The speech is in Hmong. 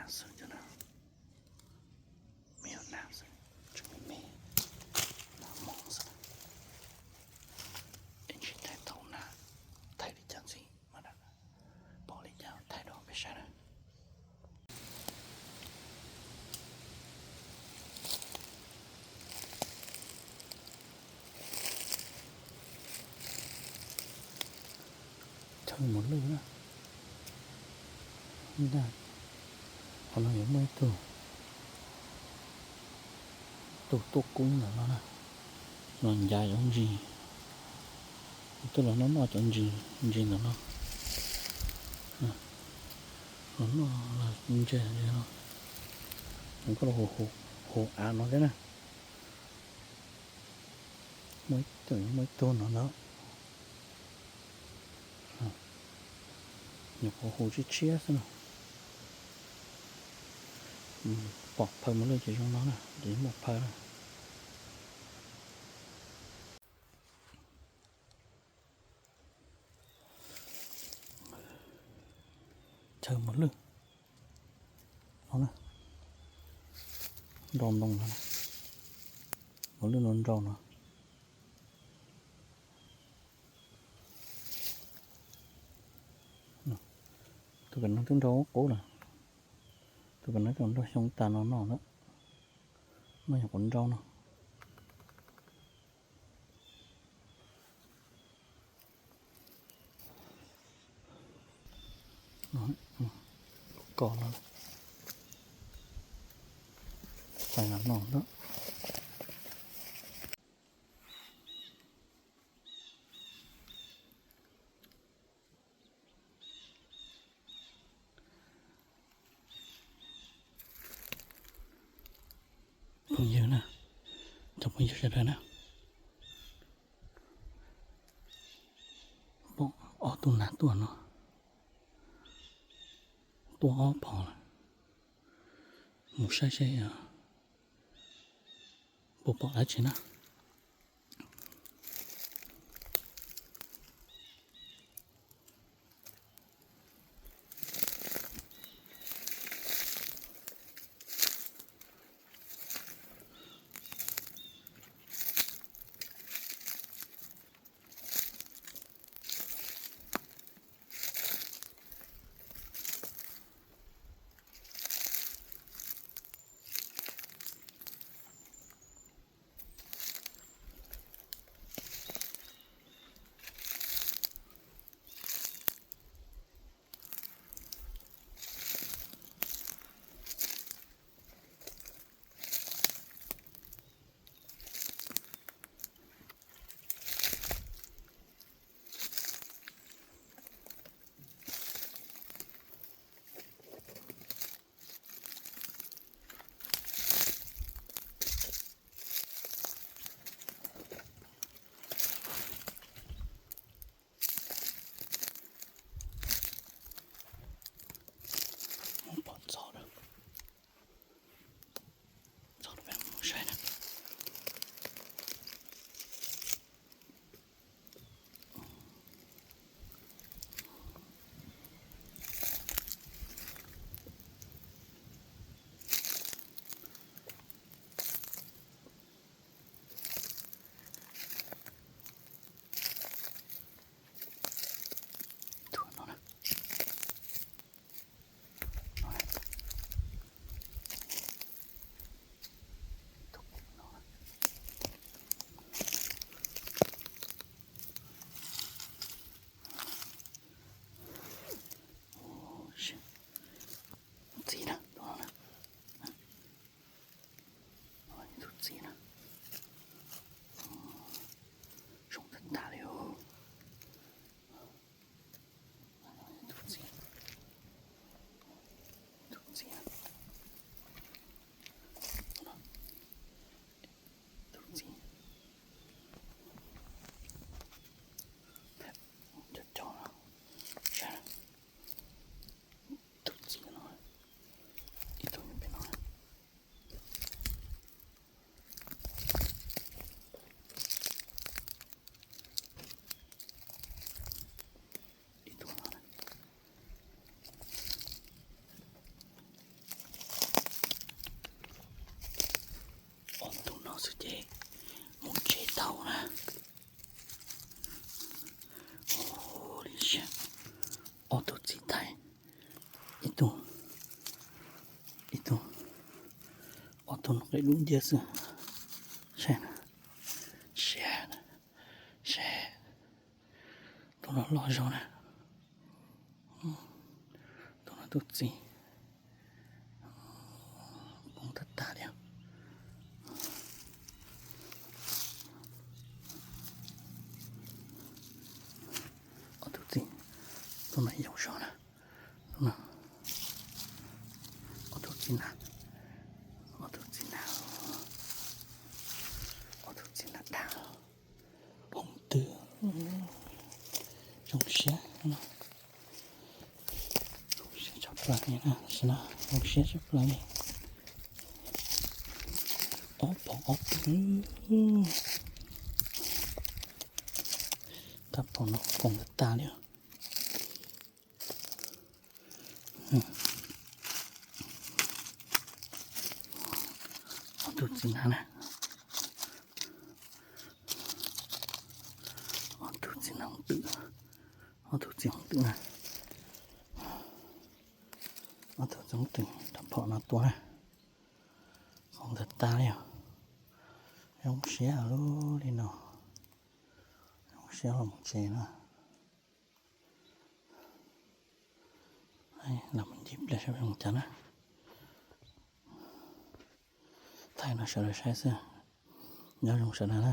xwb, me nyuam nas xwb, tseem me me, nas mos xwb. Es tsis thaij thaum nas thaij li cas ntxiv mas pom li cas thaij rau peb saib na. Chaw mos lwj na, qhov no yuav muaj ib tug, tus tuaj kub ntawm no na, los ncav cov ntsis, twb los noj noj cov ntsis, ntsis ntawm no, los noj los ntsia no, koj los hu av no thiab na. Muaj ib tug no ntag, nyuam qhuav hu tshiab tshiab xwb no. Pom phaw mos lwj ces zoo no na, ces muaj phaw na. Chaw mos lwj no, nrau ntoo no, mos lwj no nrau no. Tus pem no twb nrau qub lawm, tus pem no twb nrau xyoo tas no no lawm, no nyuam qhuav nrau no. Ko no, txais no no. Phooj ywg na, cov phooj ywg sawv daws na, pom ob tug nas tuaj no, tuaj ob pos lawm, mus saib seb puas pom dab tsi na. Ib tug, ib tug, ob tug no qe dub nciab xwb. Saib, saib, saib, tus no loj zog na. Tus no tus txiv, poob tag tag li. Ob tug txiv, tus no yau zog na. Ob tug txiv na, ob tug txiv na, ob tug txiv na dag. Poob twg, zoo siab, zoo siab tshaj plaws li na, zoo siab tshaj plaws li. Ob phaum ob tug, tab phaum no koom tag tag li. Ob tug txiv na na, ob tug txiv na, ob tug txiv hoob twm na, ob tug txiv hoob twm rau phom no tua na, koom tag tag li os. Zoo siab lub li no, zoo siab los mus tsev na. Los mus ncig pliag saib zoo cas na. Thaij no sawv daws saib xwb. Nyob zoo sawv daws na.